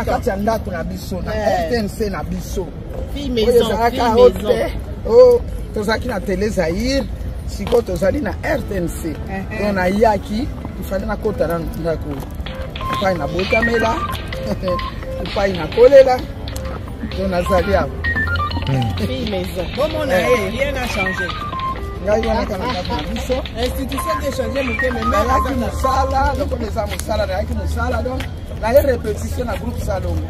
Na kati ya ndako na biso na rtnc na biso oyo ezalaka o te o tozalaki na tele zaire, sikoyo tozali na RTNC. Donc nayaki, ifale nakota na ndako epai nabotamela, epai nakolela, donc nazali awa. Bomona ye, rien n'a changé. Ngai wana kaka na ndako na biso. Institution de changer moke, mais nayaki mosala lokola eza mosala, nayaki mosala, donc naye répétition na groupe Salongo,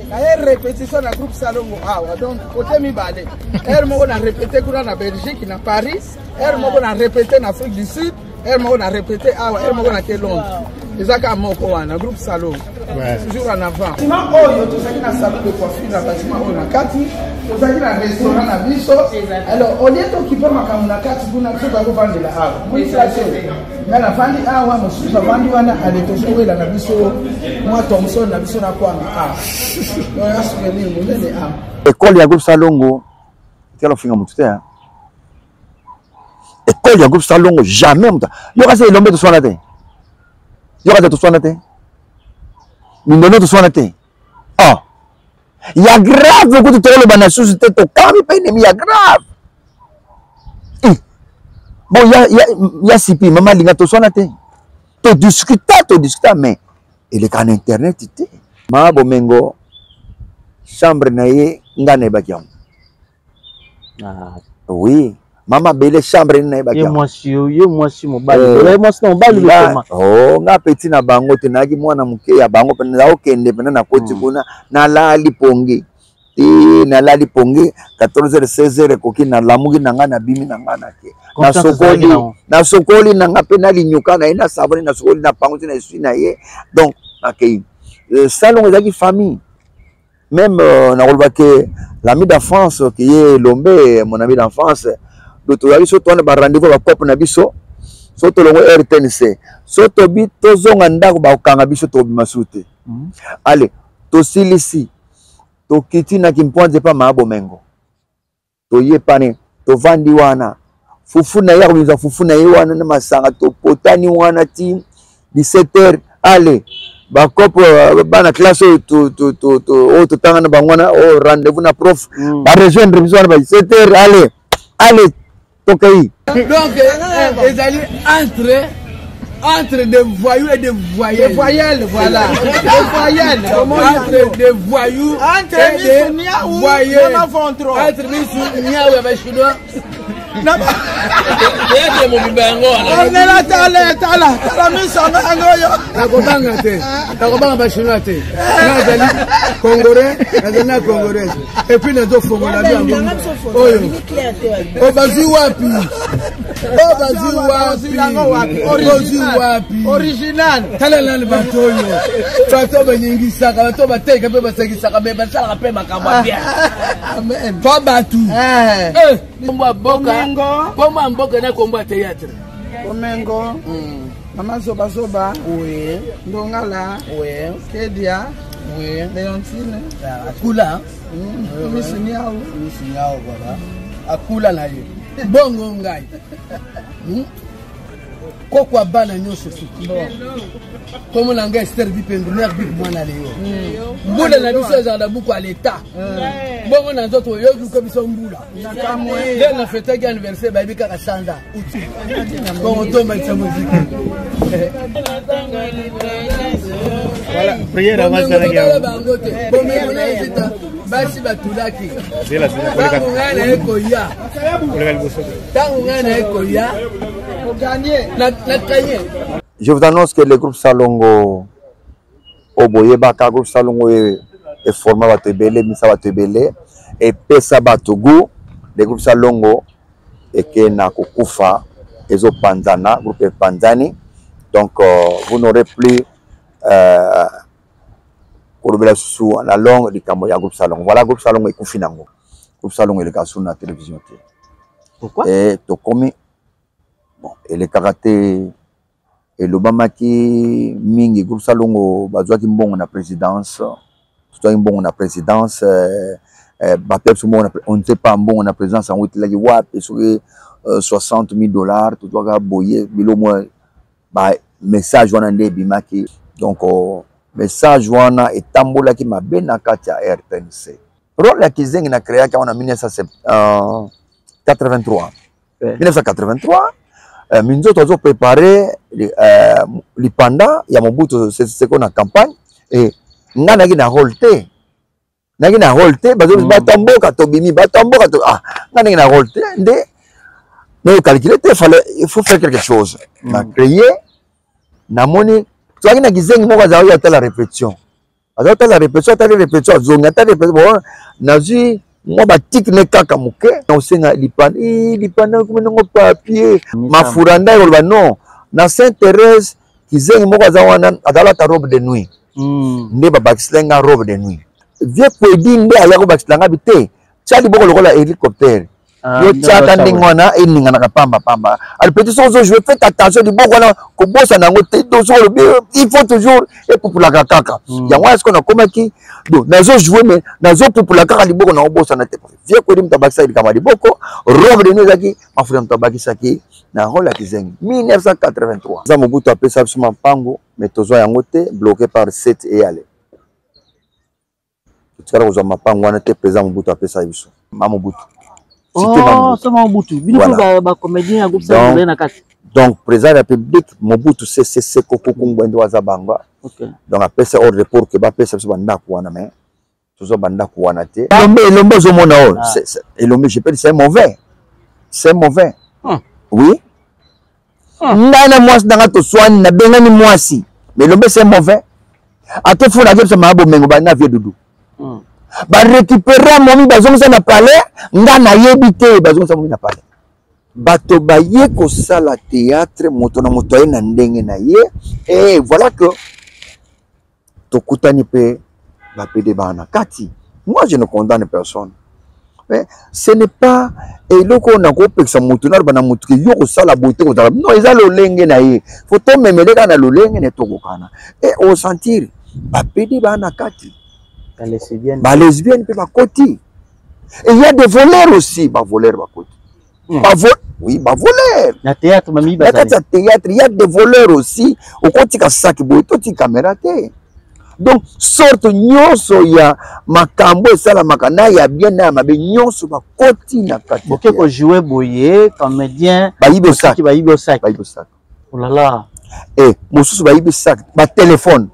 naye répétition na groupe Salongo awa. Donc côté mibale, heure moko na répété kuna na Belgique, na Paris, heure moko na répété na Afrique du Sud, heure moko na répété awa, heure moko na ke Londres. Eza kaka moko wana, groupe Salongo toujours en avant. Bâtiment oyo, tozalaki na salon de coiffure na bâtiment oyo. Na kati tozalaki na restaurant na biso. Alors au lieu tokipe makambo na kati kuna, biso tokovandela awa. Moni place oyo ngai navandi awa, mosusu avandi wana. Ale, tozowela na biso mwa Thomson na biso na kwanga awa. Donc ya souvenir monene awa. École ya groupe Salongo tikala kofinga motu te. École ya groupe Salongo, jamais moto. Yo kasi Elombe, toswana te. Yo kasi toswana te. Mindondo, toswana te. Ah, ya grave kutu tokoloba na susu te, tokami mpe ennemi ya grave. Bon, ya sipi mama alinga, toswana te, todiscuta, todiscuta, mais eleka na internet te. Mama Bomengo, chambre na ye, ngai nayebaki yango. Ah. Oui, mama Bele, chambre nini, nayebaki. Ye mwasi, ye mwasi mobali, ye mwasi na mobali. Oh, nga petit na bango te, nayaki mwana moke ya bango mpe naokende mpena nakoti kuna, nalali pongi te, nalali pongi 14 heures, 16 heures ekoki, nalamuki na ngai, nabimi na ngai, nake nasokoli, nasokoli na ngai mpe nalinyuka na ye na savoni, nasokoli, na pango te, na esui na ye. Donc nakei salongo, ezalaki famille même. Nakoloba ke l'ami d'enfance ke ye Elombe, mon ami d'enfance. Donc tozalaki so towana barendez-vous, bacope na biso. So tolongo RTNC, so tobi tozonga ndako, bakokanga biso, tokobima su te. Ale, tosilisi, tokiti na Kimpwanza epa maa Bomengo, toye pane, tovandi wana, fufu na ye, akobimisa fufu na ye wana na masanga, topotani wana ti 17 heures. Ale, bakopo bana classe oyo oyo totanga na bango wana, oyo rendez-vous na prof, barejoindre biso wana ba 17 heures. Ale, ale, tokei. Donc ezali entre des voyous et des voyelles. Des voyelles, voilà. Des voyelles. Entre des voyous Entre et des misu niaou, voyelles. na mavondro. Entre misu niaou ya bachinois. Théâtre mobimba yango wana. Ornella, tala, tala, tala miso yango oyo. Nakobanga te, nakobanga bachinois te. Nazali congolais, nazali na congolaise, et puis nazofongola bi yango oyo. O bazwi wapi? O bazwi wapi? Ozwi wapi? Original. Tala nani bato oyo, bato banyengisaka, bato bateka mpe basekisaka, me basalaka mpe makambo ya bien. Amen. To bato. Kombo ya mboka, Bomengo. kombo ya mboka na kombo ya théâtre. Bomengo. Mama Zoba Zoba. Oui. Ndongala. Oui. Kedia. Oui. Léontine. Akula. Misu Niau. Misu Niau, voilà. Akula na ye. Bongo ngai, Koko ya bana nyonso suki. Kombo na ngai Ester Bipendu, mare Bik, mwana Leo. Mbula na biso ezala na buku ya leta. Bongo na nzoto oyoki biso mbula. Nde na fetaki anniversaire, bayebi kaka sanza uti. Bongo tomatisa moziki. Prière avant asalaki yango. Bango te. Bomengo na ezita basi batulaki. Ntango ngai naye koya, Koleka liboso te. ntango ngai naye koya, na kanye. Je vous annonce que le groupe Salongo, oyo boyebaka, groupe Salongo oyo eforma bato ebele, emisa bato ebele, epesa bato goût, le groupe Salongo eke na kokufa, ezopanzana, groupe epanzani. Donc vous n'aurez plus kolobela susu na longue likambo ya groupe Salongo. Voilà, groupe Salongo ekufi nango. Groupe Salongo eleka su na télévision te. Pourquoi? E tokomi bon, elekaka te, elobamaki mingi. Groupe Salongo bazwaki mbongo na présidence, tozwaki mbongo na présidence, bapia biso mbongo, on ne sait pas mbongo na présidence yango etelaki wapi, soki 60 000 $, tozwaka boye bilo mwa ba message wana nde ebimaki. Donc Message wana etambolaki mabe na kati ya RTNC. Role ya kizengi na créaki yango na 1983. 1983 Minzoto azo préparer lipanda ya Mobutu Sese Seko na campagne et nga nayaki na rôle te. Nayaki na rôle te, bazo bato ya mboka tobimi, bato ya mboka to ah nga ndenge na rôle te nde nayo calculer te, fallait il faut faire quelque chose. Na créer, namoni tozalaki na kizengi moko azalaki atala répétition, azalaki atala répétition, atali répétition, azongi atali répétition. Bon, nazwi mwa batike ne kaka moke na kosenga lipanda, ii lipanda ekomi nango papier mafura ndai koloba non. Na Sainte Thérèse kizengi moko aza wana azalata robe de nuit, nde babakisela nga robe de nuit. Vieux Kwedi nde aya kobakisela nga bi te, tia liboko lokola hélicoptère. Yo tiaka ndenge wana eninganaka pamba pamba. Alors petit, soki ozo jouer, faites attention, liboko wana kobosana yango te. Donc soki olobi il faut toujours epupulaka kaka yango wana. Sikoyo nakomaki donc nazo jouer mais nazopupula kaka liboko na obosana te. Vieux Kwedi moto abakisaki likambo ya liboko, robe de nuit ezalaki mafuta moto abakisaki na role ya kizengi. 1983 za Mobutu apesa biso mampango, mais tozwa yango te, bloqué par 7 eyale totikala kozwa mapango wana te. Président Mobutu apesa biso ma Mobutu. Oh, sama Mobutu bino voilà. Ba comédien ya groupe ça na kati. Donc président de la République Mobutu Sese Seko Kuku Ngbendu aza bangwa. Donc apesa ordre pour que bapesa biso bandako wana, mais tozwa bandako wana te. Elombe, elombe ozomona oyo, elombe, je peux dire c'est mauvais, c'est mauvais. Oui, ngai na mwasi nanga toswani, nabengani mwasi, mais elombe c'est mauvais. Ate fona akebisa maa bomengo bana vie dudu barécupéra momi, bazongisa na palais. Nga nayebi te, bazongisa momi na palais. Bato baye kosala théâtre, moto na moto aye na ndenge na ye. Et voilà que tokutani mpe bapede bana na kati. Moi, je ne condamne personne, mais ce n'est pas eloko oyo nakopekisa motu, naloba na motu ke yo kosala boye te, kozala non, eza lolenge na ye, fo tomemele kaka na lolenge na tokokana. E osentir bapede baa na kati, balesbienne mpe bakoti, et il y a des voleurs aussi, bavoleur bakoti. Oui, bavoleur na théâtre, mami. Na kati ya théâtre, il y a des voleurs aussi. Okotika saki boye, totika caméra te. Donc sorte nyonso ya makambo esalamaka, na ya bien na ya mabe, nyonso bakoti na kati. Boke kojouer boye, comédien bayibi osaki. Bayibi osaki. Bayibi osaki. Olala. E mosusu bayibi sac, batelefone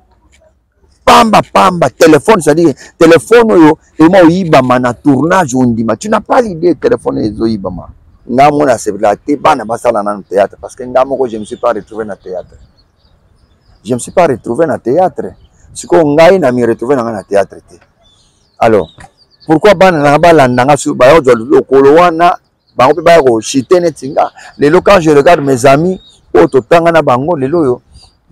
pamba pamba, téléphone, c'est-à-dire téléphone oyo ema oyibama na tournage, ondima, tu n'as pas l'idée, téléphone ezoyibama. Nga mona asepelaka te bana basala nanu théâtre, parce que nga moko je me suis pas retrouvé na théâtre, je me suis pas retrouvé na théâtre. Sikoyo ngai na mi retrouvé na ngai na théâtre te, alors pourquoi bana nanga balanda nga soki baya kozwa lokolo wana, bango mpe baya kochite neti nga? Lelo quand je regarde mes amis oyo totanga na bango, lelo oyo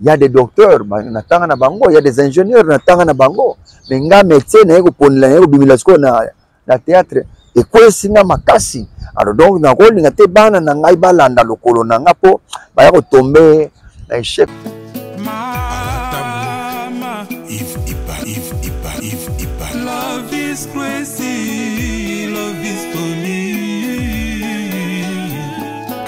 y a des docteurs natanga na bango, y a des ingénieurs natanga na bango, mais nga métier naye koponela, naye kobimela sikoyo na théâtre, ekwesi nga makasi. Alors donc nakolinga te bana na ngai balanda lokolo na nga mpo baya kotombe na échec. Mama, Yves Ipa, Yves Ipa, Yves Ipa. Love is crazy, love is funny.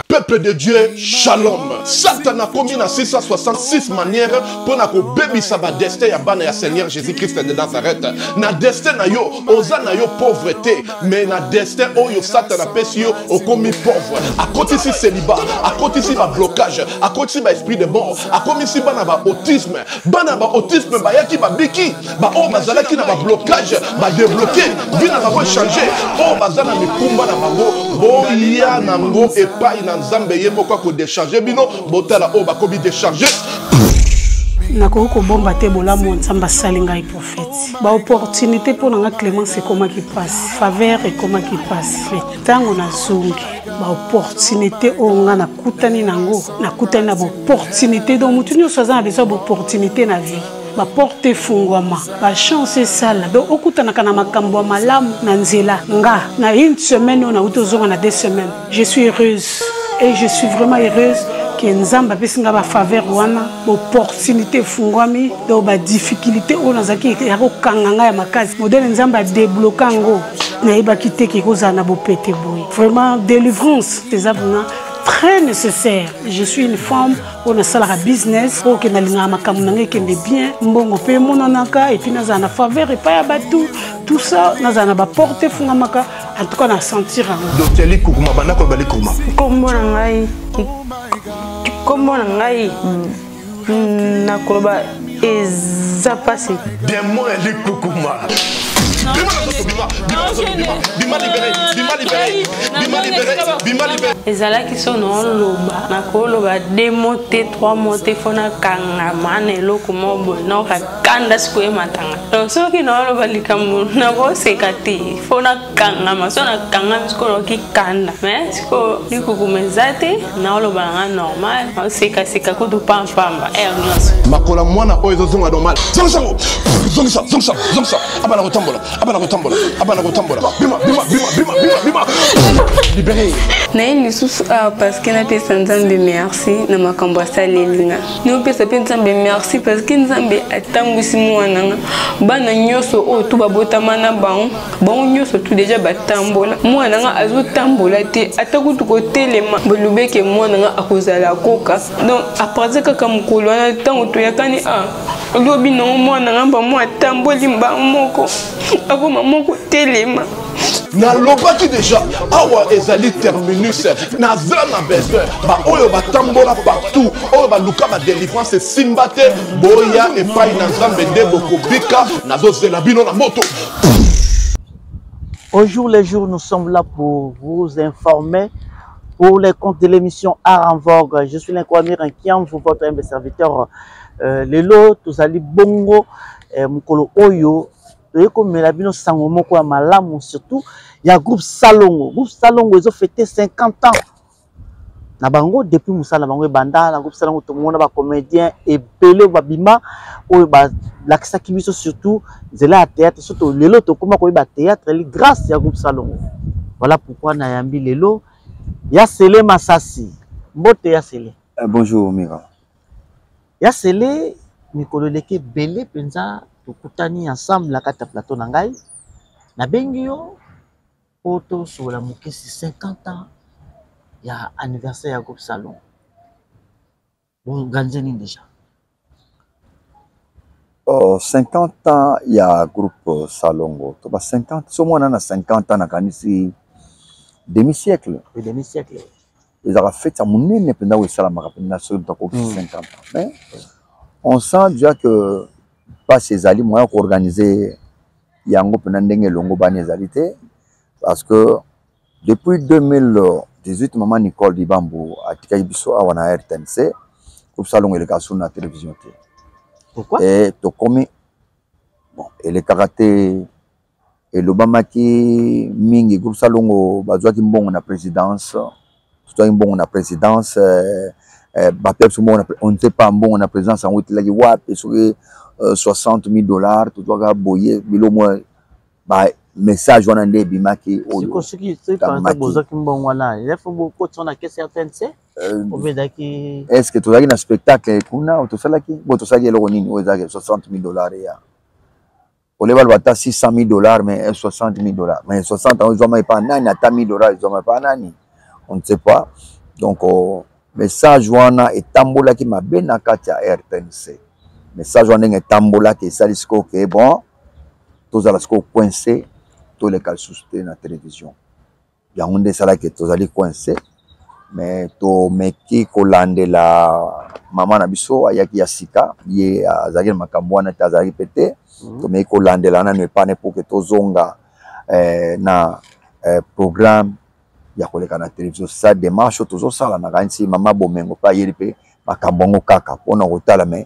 Peuple de Dieu, shalom. Satan akomi na 666 manière mpona kobebisa badestin ya bana ya Seigneur Jésus-Christ de Nazareth. Na destin na yo, oza na yo pauvre te, mais na destin oyo Satan apesi yo, okomi pauvre. Akotisi célibat, akotisi bablocage, akotisi baesprit de mort, akomisi bana ba autisme. Bana ba autisme bayaki babiki, baoyo bazalaki na bablocage badébloqué, vie na bango echange. Oyo baza na mikumba na bango, boya nango epai na Nzambe, ye moko akodécharge bino. Botala oyo bakomi décharge. Nakoki kobomba te bolamu Nzambe asali ngai, prophète. Baopportunité mpo na nga, Clémence, ekomaki mpasi, faveur ekomaki mpasi, mais ntango nazongi, baopportunité oyo nga nakutani nango, nakutani na baopportunité. Donc motu nyonso aza na besoin ya baopportunité na vie, baporte efungwama, bachance esala, donc okutanaka na makambo ya malamu na nzela. Nga na une semaine oyo nauti ozonga, na 2 semaines, je suis heureuse et je suis vraiment heureuse ke Nzambe apesi nga bafaveur wana, baopportunité efungwami. Donc badifficulté oyo nazalaki ya kokanga ngai ya makasi, modèle Nzambe adébloquer yango, nayebaki te ke kozala na bopete boye. Vraiment, délivrance eza vraiment. très nécessaire. Je suis une femme oyo nasalaka business oyo ke nalingaka makambo na ngai ekende bien, mbongo mpe emonanaka, epuis nazala na faveur epai ya bato, tout ça, nazala na baporte efungamaka. En tout cas na sentir yango. Docteur Likukuma, banda koloba Likukuma. Nkombo na ngai, nkombo na ngai nakoloba eza mpasi. Demon ya Likukuma. Ezalaki so naoloba, nakoloba 2 mots te, 3 mots te, fo nakangama na eloko moko boye, naoka kanda sikoyo ematanga. Donc soki naoloba likambo nakoseka te, fo nakangama. So nakangami sikoyo naoki kanda, mais sikoyo likukuma eza te, naoloba nanga normal, naosekaseka kutu pampamba heure nyonso. Makola mwana oyo ezozonga normal. Zongisa yango, zongisa, zongisa, zongisa. Abana kotambola, abana kotambola, abana kotambola. Bima, bima, bima, bima, bima, bima. Libéré. Naye lisusu awa parceke napesa Nzambe merci na makambo asaleli nga. Naopesa mpe Nzambe merci parceke Nzambe atambwisi mwana nga. Bana nyonso oyo tu babotama na bango, bango nyonso tu deja batambola. Mwana nga azotambola te, ata kutu kotelema. Bolobeke mwana nga akozala koka. Donc à partir kaka mokolo wana ntango toyakani a lobi nango mwana nga mba atamboli mba moko akoma moko telema. Nalobaki deja awa ezali terminus, naza na besoin baoyo batambola partout, oyo baluka badelivrance esimba te, boya epai na Nzambe nde bokobika. Nazozela bino na moto. Au jour le jour, nous sommes là pour vous informer pour les comptes de l'émission Art en Vogue. Je suis l'incroyable Kiamvu, votre humble serviteur. Lelo, tozali bongo, mokolo oyo, toye komela bino sango moko ya malamu, surtout ya groupe Salongo. Groupe Salongo, ils ont fêté 50 ans. Na bango, depuis mosala na bango ebanda, na groupe Salongo, tomona ba comédien ebele babima, oyo balakisaki biso surtout nzela ya théâtre, surtout lelo tokoma koyeba théâtre li grâce ya groupe Salongo. Voilà pourquoi nayambi lelo ya Sele Masasi. Mbote ya Sele. Bonjour Mira. Ya Sele, mikolo eleki ebele mpenza tokutani ensemble na kati ya plateau na ngai. Nabengi yo po tosola moke si 50 ans ya anniversaire ya groupe Salon. Bon, organiser nini déjà? Oh, 50 ans ya groupe Salongo. To ba 50, so mwana na 50 ans nakanisi demi-siècle. Le demi-siècle. Ezalaka fête ya monene mpenza oyo esalamaka mpenza soki moto akoki 50 ans. Mais on sent déjà que mpasi ezali moyen ya koorganiser yango mpenza ndenge elongo bani ezali te, parce que depuis 2018 mama Nicole Dibambu atikaki biso awa na RTNC, groupe Salongo elekaka sous na télévision te. Pourquoi? Et tokomi bon elekaka te, elobamaki mingi groupe Salongo bazwaki mbongo na présidence, tozwaki mbongo na présidence, bapesa biso mbongo na, on ne sait pas mbongo na présidence yango etelaki wapi, soki 60 000 $, tozwaka boye bilo mwa ba message wana nde ebimaki oyo. Siko soki par exemple bozwaki mbongo wana, il faut bokotisa na caisse RTNC ou bien ezalaki? Est ce que tozalaki na spectacle kuna oyo tosalaki bo tosalaki eloko nini oyo ezalaki 60 000 $ ya ole baloba ata 600 000 $, mais 60 000 $, mais 60 yango ezwama epa nani? Ata 1000 $ ezwama epa nani? On ne sait pas. Donc oh, message wana etambolaki mabe na kati ya RTNC. Message wana ndenge etambolaki esali sikoyo ke bon tozala sikoyo coincé, toleka lisusu te na télévision. Yango nde esalaki tozali coincé, mais tomeki kolandela mama na biso ayaki ya sika, ye azalaki na makambo wana te, azalaki pe te. Tomeki kolandela nanu epane pour ke tozonga na programme ya koleka na télévision. Sa démarche oyo tozosala, nakanisi mama Bomengo mpe ayeli mpe makambo yango kaka mpona kotala, mais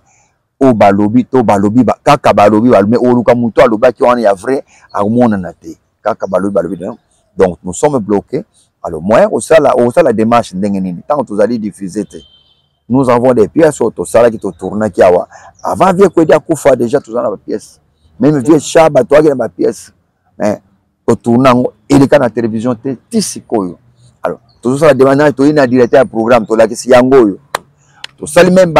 oyo balobi to balobi kaka balobi balobi, mais oluka moto alobaki wana ya vrai akomonana te, kaka balobi balobi. Donc nous sommes bloqués. Alors moyen kosala, okosala démarche ndenge nini ntango tozali diffusé te? Nous avons des pièces oyo tosalaki, totournaki awa avant vieux Kwedi akufa. Déjà toza na bapièce, même vieux Chaba toyaki na bapièce, mais totourne yango eleka na télévision te ti sikoyo. Alors tozosala demande, toyi na directeur ya programme, tolakisi yango oyo tosali, même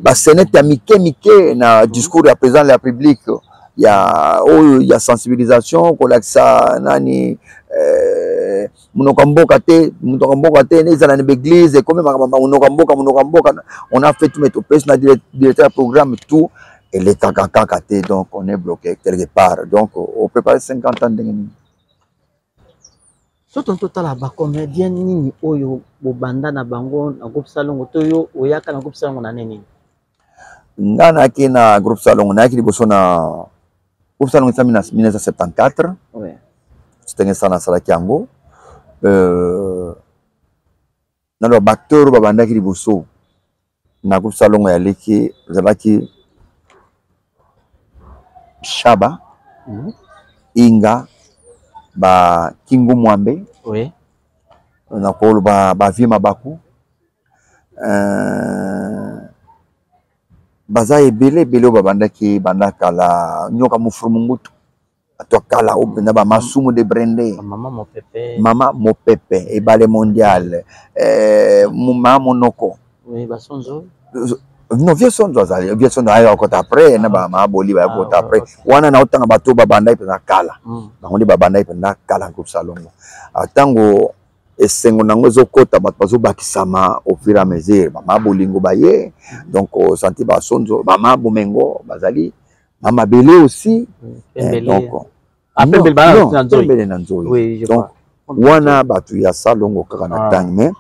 basaynete ya mike mike na discours ya président de la République ya oyo ya sensibilisation, kolakisa nani. Monoko ya mboka te, monoko ya mboka te, ezala na baeglise ekomi makambo monoko ya mboka, monoko ya mboka. On a fait tout, mais topesi na directeur ya programme, tout elekaka kaka te. Donc on est bloqué quelque part. Donc on prépare 50 ans ndenge nini? So tonto, totala bacomédien nini oyo bobanda na bango na groupe Salongo, to yo oyaka na groupe Salongo na nini? Nga nayaki na groupe Salongo, nayaki liboso na groupe Salongo esami na 1974. Ndenge sana nasalaki yango, naloba baacteur oyo babandaki liboso na groupe Salongo ya leki ezalaki Shaba, Inga, ba Kingu Mwambe, nakoloba bavie Mabaku, baza ebele ebele oyo babandaki banda kala, Nyoka Mofuru Mungutu, bato ya kala oyo mpenza, bamasumu de Brende. Mama Mopepe. Mama Mopepe, Ebale Mondial, mama Monoko. Oui, basonzo. Non, vieux Sonzo azali, vieux Sonzo ayaka kokota après na bamama Boli, baya kokota après. Wana na otanga bato babandaki mpenza kala, bango nde babandaki mpenza kala groupe Salongo. Ntango esengo nango ezokota, bato bazobakisama au fur et à mesure, bama Bolingo baye, donc osanti basonzo, bama Bomengo bazali, mama Bele aussi. Donc Pembele na Nzoi. Donc wana bato ya Salongo kaka na ntango. Mais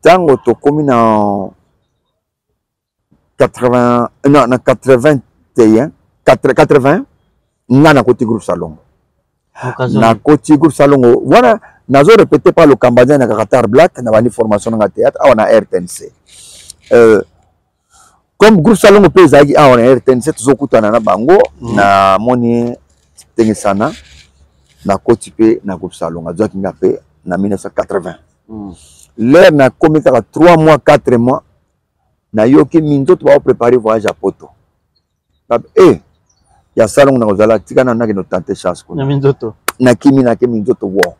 ntango tokomi na 80, non, na 81, 80, nga nakoti groupe Salongo. Nakoti groupe Salongo wana, nazo répété pa Lokamba na Qatar Black, na bandi formation nanga théâtre awa na RTNC. Comme groupe Salongo mpe ezalaki awa na RTNC, tozokutana na bango. Namoni tengesana, nakoti mpe na groupe Salongo, azwaki nga mpe na 1980. L'heure nakomi kaka 3 mois, 4 mois, nayoki minzoto baoprépare voyage ya poto. E ya Salongo nakozala tika nanu nakende otenter chance kuna. Minzoto. Nakimi, nake minzoto wo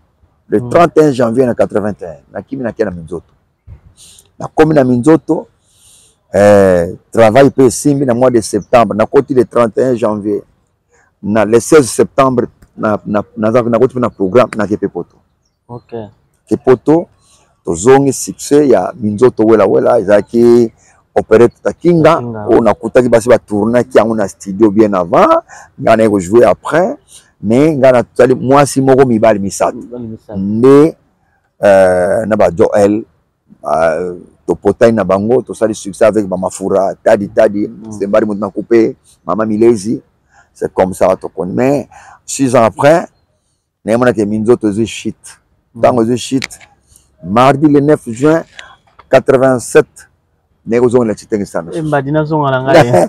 le 31 janvier na 81. Nakimi, nake na minzoto, nakomi na minzoto, travail mpe esimbi. Na mois de septembre nakoti, le 31 janvier na le 16 septembre nakoti mpe na programme, nake mpe poto. Ke poto, tozongi, succès ya minzoto welawela ezalaki opérette Takinga oyo nakutaki basi batournaki yango na studio bien avant ngai naye kojouer après. Mais ngai natali mwasi moko, mibali misato nde na bajoel, topotani na bango, tosali succès avec bamafura tadi tadi, sembari moto na coupe, mama Milezi. C'est comme ça tokoni. Mais 6 ans après, nayemonaki minzoto ezwi shit. Ntango ezwi shit, mardi le 9 juin 87, naye kozongela Tshitenge Sana. Mbadi nazonga na ngai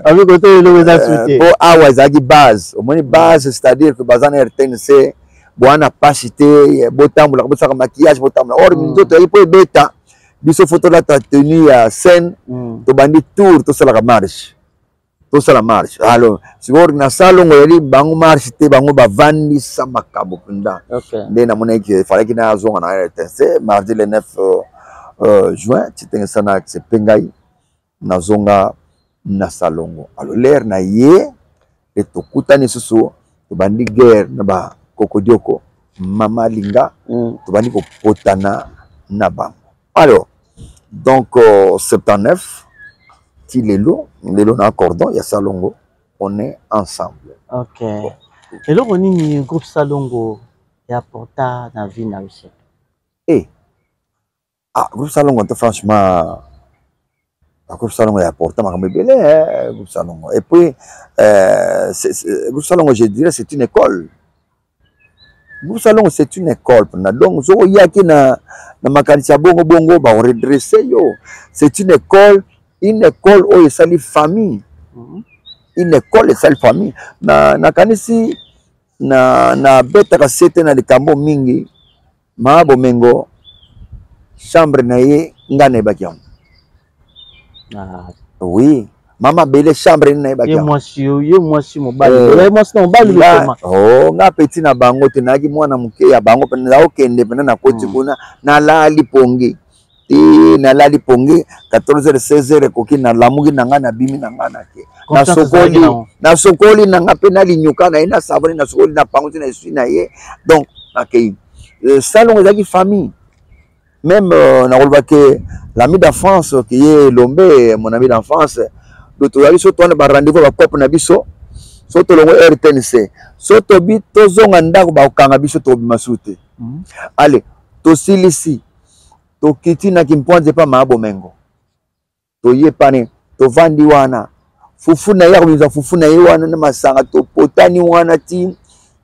abi kote eloko eza su te. Po awa ezalaki base, omoni base, c'est-à-dire que baza na RTNC, bwana pasi te, botambolaka, bosalaka maquillage, botambola. Or minzoto yaki mpo ebeta biso, fo tolata tenue ya scène. Tobandi tour, tosalaka marche, tosala marche. Alors sikoyo na Salongo yali bango marche te, bango bavandisa makambo mpenza. Nde namonaki efalaki nazonga na RTNC mardi le 9 juin. Tshitenge Sana accepte ngai, nazonga na Salongo. Alors l'heure na ye e tokutani lisusu, tobandi guerre na bakokodioko, mama Linga, tobandi kopotana na bango. Alors donc 79 ti lelo, lelo na cordon ya Salongo, on est ensemble. Ok, bon. Eloko nini groupe Salongo eapporta na vie na yo? Ah, groupe Salongo te, franchement groupe Salongo eapporta makambo ebele, groupe Salongo. Et puis groupe Salongo, je dirais, c'est une école. Groupe Salongo, c'est une école mpena. Donc soki oyaki na makanisi ya bongo bongo, bakoredresse yo. C'est une école, une école oyo esali famille, une école esali famille. Na nakanisi na nabetaka se te na likambo mingi. Maa Bomengo, chambre na ye, ngai nayebaki yango. Oui, mama Bele, chambre nini, nayebaki. Ye mwasi, ye mwasi mobali, ye mwasi na mobali. Oh, nga petit na bango te, nayaki mwana moke ya bango mpe naokende mpena, nakoti kuna, nalali pongi. Te nalali pongi 14 heures, 16 heures ekoki, nalamuki na ngai, nabimi na ngai, nake nasokoli, nasokoli na ngai mpe nalinyuka na ye na savoni, nasokoli na pangusi na esui na ye. Donc nakei euh, salongo ezalaki famille même euh, nakoloba ke l'ami d'enfance ke ye Elombe, mon ami d'enfance. Donc tozalaki so towana barendez-vous bacope na biso, so tolongo RTNC, so tobi tozonga ndako, bakokanga biso, tokobima su te. Ale tosilisi, tokiti na Kimpwanza epa maa Bomengo, toye pane, tovandi wana, fufu na ye, akobimisa fufu na ye wana na masanga, topotani wana ti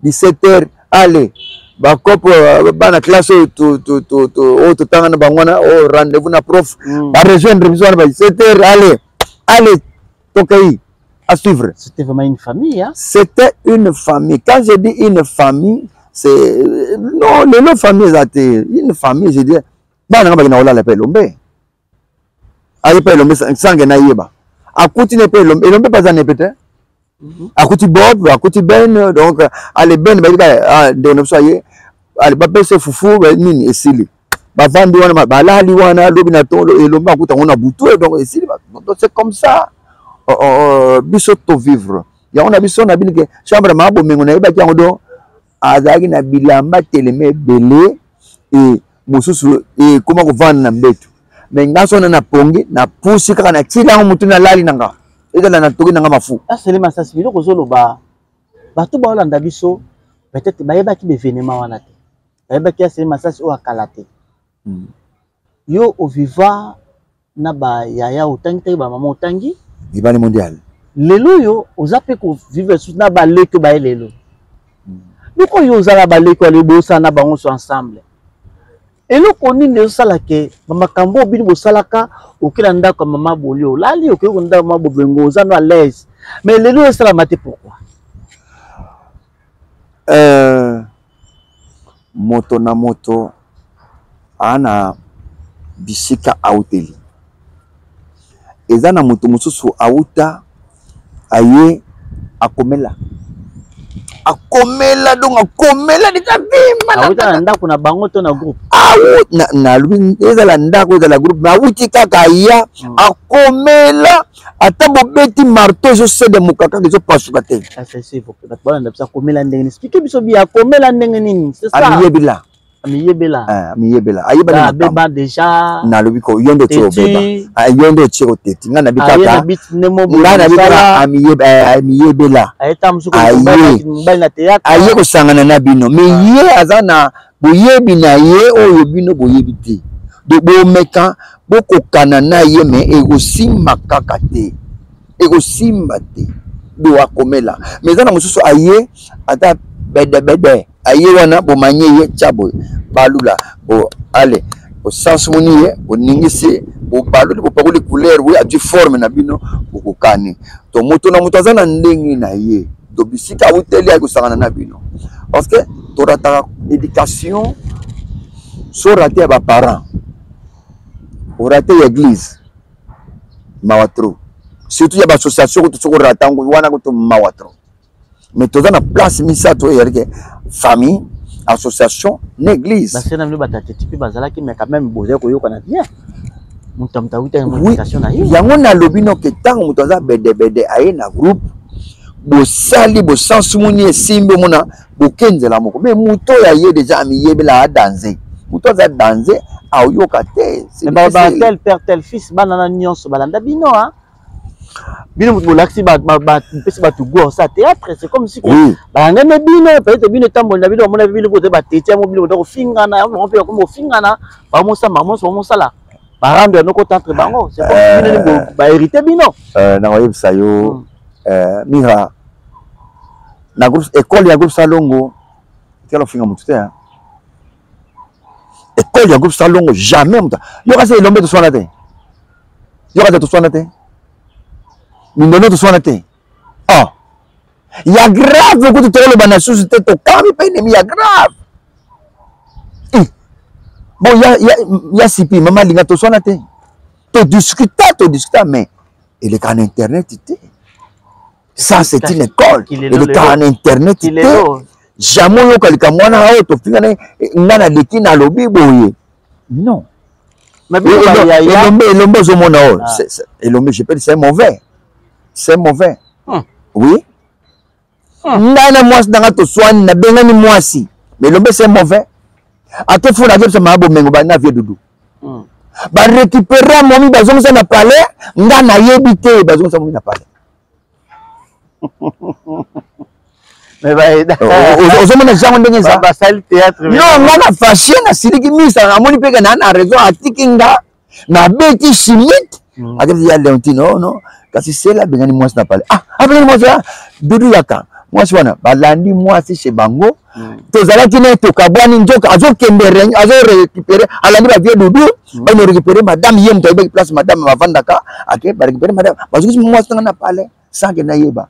17 heures. Ale bakopo euh, bana classe oyo oyo totanga na bango wana, oyo rendez-vous na prof, barejoindre biso wana ba 17 heures. Ale ale tokei à suivre. C'était vraiment une famille, hein? C'était une famille. Quand je dis une famille, c'est non, lelo famille eza te. Une famille, je dis bana nga bakenda kolala mpe Elombe, aye mpe Elombe sange nayeba, akuti ne mpe Elombe, Elombe mpe aza nepe te. Akuti Bob, akuti Ben. Donc ale Ben bayebi kaka ndeko na biso aye. Ale bapesa fufu nini, esili, bavandi wana, balali wana. Lobi na tongo, Elombe akuta yango na butu. Donc esili. Donc c'est comme ça biso tovivre yango na biso. Na bino ke chambre maa Bomengo, nayebaki yango. Donc azalaki na bilamba telema ebele e mosusu ekoma kovanda na mbeto. Me nga so na napongi, napusi kaka, natili yango motu, nalali na nga, ezala natoki na nga mafu. Asele masasi, biloko ozoloba, bato baolanda biso peut-être bayebaki baevenema wana te, bayebaki asele masasi oyo akala te. Yo oviva na bayaya, otangi te, bamama otangi. Libani mondial. Lelo oyo oza mpe kovivre lisusu na baleki baye lelo. Loko oyo ozala baleki oyo bosala na bango so ensemble, eloko nini ezosala ke bamakambo oyo bino bosalaka? Oke na ndako ya mama Bolio, olali, okoki ko ndako ya mama Bobengo, oza no à l'aise, mais lelo oyo esalama te, pourquoi? Moto na moto aa na bisika auteli. Eza na moto mosusu auta, aye, akomela, akomela, donc akomela deja vimba. Auta na ndako na bango to na groupe? Nalobi ezala ndako, ezala groupe, mais awuti kaka, aya, akomela. Ata bobeti marteau, ezosedemuka kaka, ezopasuka te. Bato balanda biso, akomela ndenge nini? Explique biso bi akomela ndenge nini, c'est ça. Amiyebela. Amiyebela. Amiyebela, ayebani. Abeba déjà. Nalobi ko yo nde otie obeba, yo nde otie koteti. Ngai nabi kaka, ngai nabi kaka amiyebela, aye kosangana na bino, mais ye aza na boyebi na ye oyo bino boyebi te. Donc bomeka bokokana na ye, mais ekosimba kaka te, ekosimba te. Do akomela. Mais eza na mosusu aye ata bedebede, aye wana, bomanye ye, tya boye, balula bo, ale osansumuni ye, boningisi, bobaloli, bopakoli couleur, oyo azwi forme na bino, bokokani. To moto na moto aza na ndenge na ye. To bisika awuteli, aye kosangana na bino, parce que torataka éducation. So rate ya baparent, orate ya église, mawa trop. Surtout ya baassociation kutu, soki orata yango wana kutu, mawa trop. Mais toza na place misato oyo ezali ke famille, association na église. Basena bino batateti mpe bazalaki, mais quand même bozali koyokana bien, moto moto awuta na modification na ye. Yango nalobi no ke ntango moto aza bedebede, aye na groupe, bosali bosansumuni, esimbi, omona bokenzela moko. Mais moto oyo aye deja amiyebela, adanze, moto aza danze, aoyoka te. Ba tel père tel fils, bana na nyonso balanda bino, a bino moto bolakisi, bapesi bato goût osala théâtre. C'est comme si balanda nde bino, peut-être bino etamboli na bino, bamona bino kote bateti yango, bino bota kofingana yango, bango mpe bakomi kofingana, bamosala bango mosala, barando ya nokota entre bango. C'est comme si bino nde bahérité bino. Nakoyebisa yo, Mira, na groupe, école ya groupe Salongo, tikala kofinga motu te. École ya groupe Salongo, jamais moto yo kasi Elombe toswana te, yo kasi toswana te, Mindono toswana te. Ah, ya grave kutu tokoloba na susu te, tokami mpe ennemi ya grave. Bon, ya sipi mama alinga, toswana te, todiscuta, todiscuta, mais eleka na internet te. Ça, c'est une école, eleka na internet te. Jamais oyoka likambo wana oyo tofinga na nga, naleki, nalobi boye, non. Elombe, elombe ozomona oyo, ah. Elombe, je peux dire, c'est mauvais, c'est mauvais. Oui. Ngai na mwasi nanga toswani, nabengani mwasi, mais elombe, c'est mauvais. Ate funa akebisa maa bomengo bana vie dudu. Barécupéra momi, bazongisa na palais. Nga nayebi te, bazongisa momi na palais. Ozomona jango ndenge eza. Non, nga na fashe, nasiliki misa, namoni mpe ke naa na raison. Atiki nga, nabeti chimite. Akebisi ya Leontine, oh non, kasi sela abengani mwasi na palais. Ah, abengani mwasi. Ah, dudu yaka mwasi wana, balandi mwasi chez bango. Tozalaki na tokabwani, nzoka azokende azorécupéré, alandi bavie dudu. Bano récupéré madame, ye moto ayebaki place madame bavandaka. Ake barécupéré madame, bazokisi mwasi nanga na palais sans ke nayeba.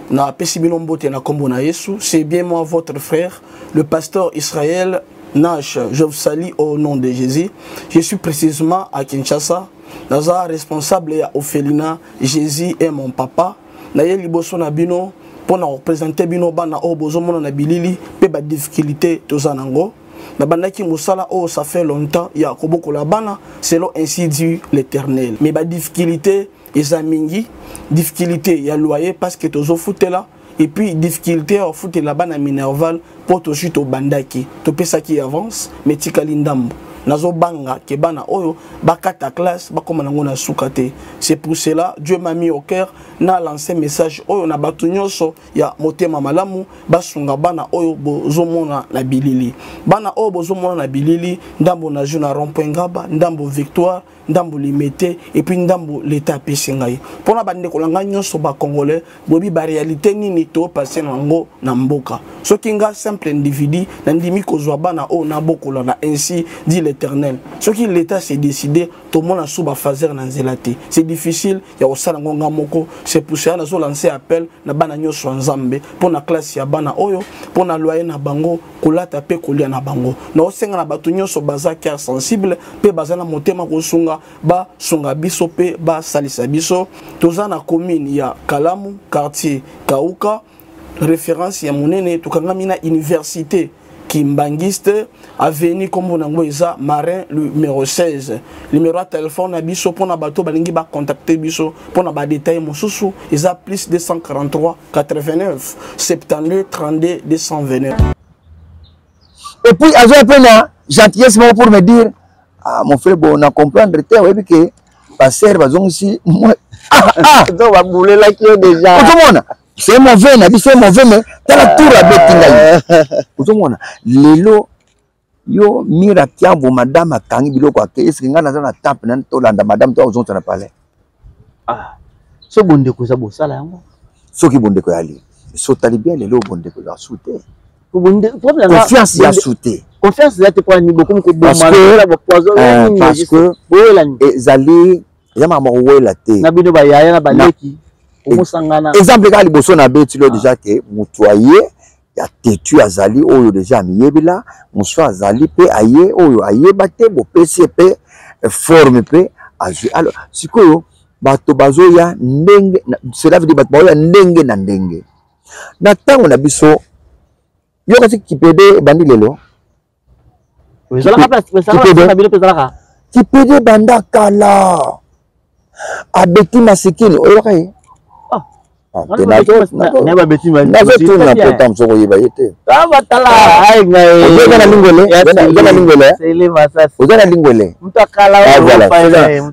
Napesi bino mbote na kombo na Yesu. C'est bien moi, votre frère, le pasteur Israël Nash. Je vous salue au nom de Jésus. Je suis précisément à Kinshasa, naza responsable ya orphelinat Jésus est mon papa. Naye liboso na bino mpo na représenter bino bana oyo bozomona na bilili mpe badifficulté toza nango. Nabandaki mosala oyo, ça fait longtemps, ya kobokola bana selon ainsi dit l'Éternel, mais badifficulté eza mingi. Difficulté ya loyer, parce que tozofutela, et puis difficulté ya kofutela bana minerval, mpo tozwi, tobandaki, topesaki avance, mais tikali ndambo. Nazobanga ke bana oyo bakata classe, bakóma nango na suka te. C'est pour cela Dieu m'a mis au cœur na lancé message oyo na bato nyonso ya motema malamu, basunga bana oyo bozomona na bilili. Bana oyo bozomona na bilili, ndambo nazwi na rond point Ngaba, ndambo Victoire, ndambo Limete, et puis ndambo leta apesi ngai. Mpona bandeko na ngai nyonso bacongolais, boyebi baréalité nini topase na yango na mboka. Soki nga simple individu nandimi kozwa bana oyo nabokola na ainsi dit l'Éternel, soki l'État s'est décidé, tomona su bafaser na nzela te. C'est difficile ya kosala yango nga moko. C'est pour cela nazolancer appel na bana nyonso ya Nzambe, mpo na classe ya bana oyo, mpo na loyer na bango, kolata mpe kolia na bango. Naosenga na bato nyonso baza cœur sensible mpe baza na motema kosunga, basunga biso mpe basalisa biso. Toza na commune ya Kalamu, quartier Kauka, référence ya monene. Tokangami na université Kimbangiste, avenue kombo nango eza Marin numéro 16. Numéro ya telefone na biso mpona bato balingi bacontacte biso mpona badetail mosusu eza plus 243 89 72 32 229. Et puis azoya mpe na gentillesse moko pour me dire: ah, mon frère, bon, na comprendre te, oyebi ke pasteur bazongisi. Ah, ah. Donc babulelaki yo déjà. Ozomona, c'est mauvais na biso, mauvais, mais tala tour abeti ngai. Ozomona lelo yo Mira Kiambo, madame akangi biloko ake. Eske ngai naza na temple nani tolanda madame to azongisa na palais? Ah, so bondeko eza, bosala yango. Soki bondeko yali, so otali bien lelo, bondeko eza su te, confiance ya su te. Confiance eza te mpo ani bokomi koboma, parce que ezali, eza makambo kowela te. Na bino bayaya na baleki omosangana. Exemple kaka liboso na beti lo déjà ke moto aye ya tetu azali oyo déjà amiyebela, mosusu azali mpe aye oyo ayeba te, bopesi ye mpe forme mpe azwi. Alors sikoyo bato bazoya ndenge, cela veut dire bato baoya ndenge na ndenge. Na ntango na biso, yo kasi kipede ebandi lelo. Kipede banda kala. Abeti masikini, oyebaka ye? Nazotuna mpo ntango soki oyeba ye te. Oza na lingwele, oza na lingwele, oza na lingwele.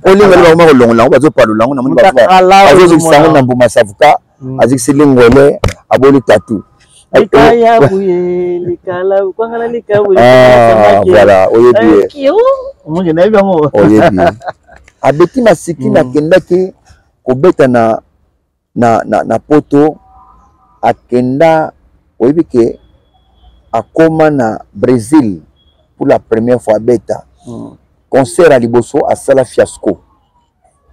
Olingwele bakoma kolongola yango, bazopalola yango. Namoni bazozokisa yango na mbuma savuka. Azikisi lingwele, aboli tatu. Voilà, oyebi ye, oyebi abeti masikini. Akendaki kobeta na poto, akenda, oyebi ke akoma na Brésil pour la première fois, abeta concert ya liboso, asala fiasco,